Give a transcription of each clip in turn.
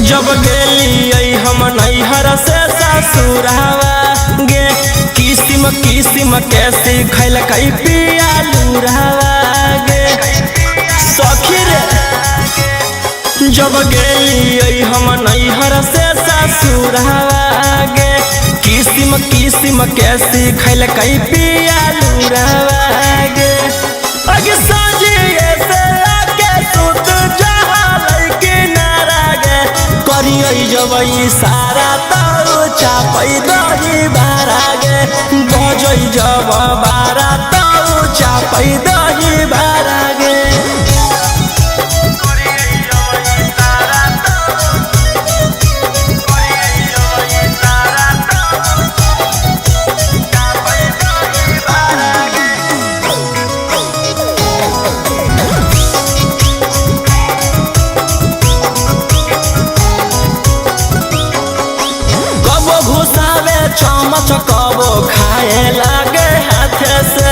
जब गेली हम नैहर से ससुरावा गे, किसिम किसिम कैसे खैल कई पियालू रहा गे। सखी रे जब गेली हम नैहर से ससुरावा गे, किसिम किसिम कैसे खैल कई पियालू रहा गे। अगे साझिए से आके सुत जहाँ किनारा गे, करियै जब सारा तौ चापै दही बारा गे, बजै जब बारा तौ चापै दही बारा गे। कबो घुसावे चमच कबो खाए लागे हाथ से,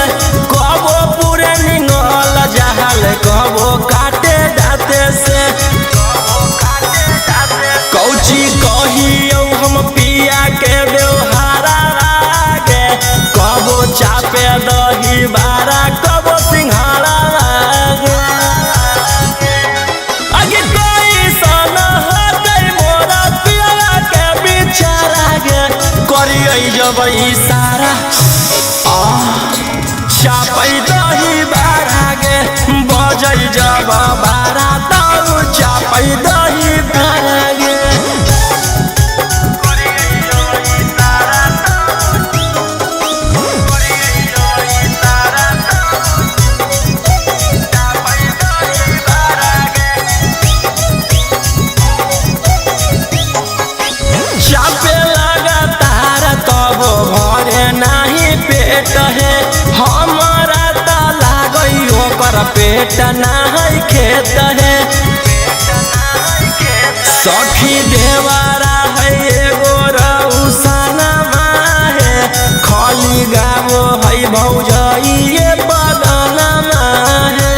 कबो पूरे निंगल जहाल कबो काटे दाते से। कौची कहियो हम पिया के व्यवहारा गे, कबो चापे दही बारा कबो सिंघाड़ा गे। आगे कैसन होतै मोरा पिया के बिचारा गे, करियै जब इशारा चापै दही बारा गे, बजै जब बारा तौ चापै दही बारा गे। चापे लगा तार तब भरे नाही पेट है, हमारा त लागै ओकर पेट नाही खेत है। सखी देवारा है एगो रौसना है, खाली गावो है भौजाइए बगाना है।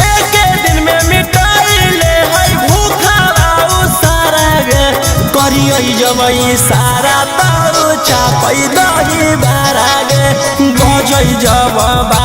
एके दिन में मिटाई ले है भूखा सारा गे, करियै जब सारा तौ चापै दही बारा गे, बजै जब बारा।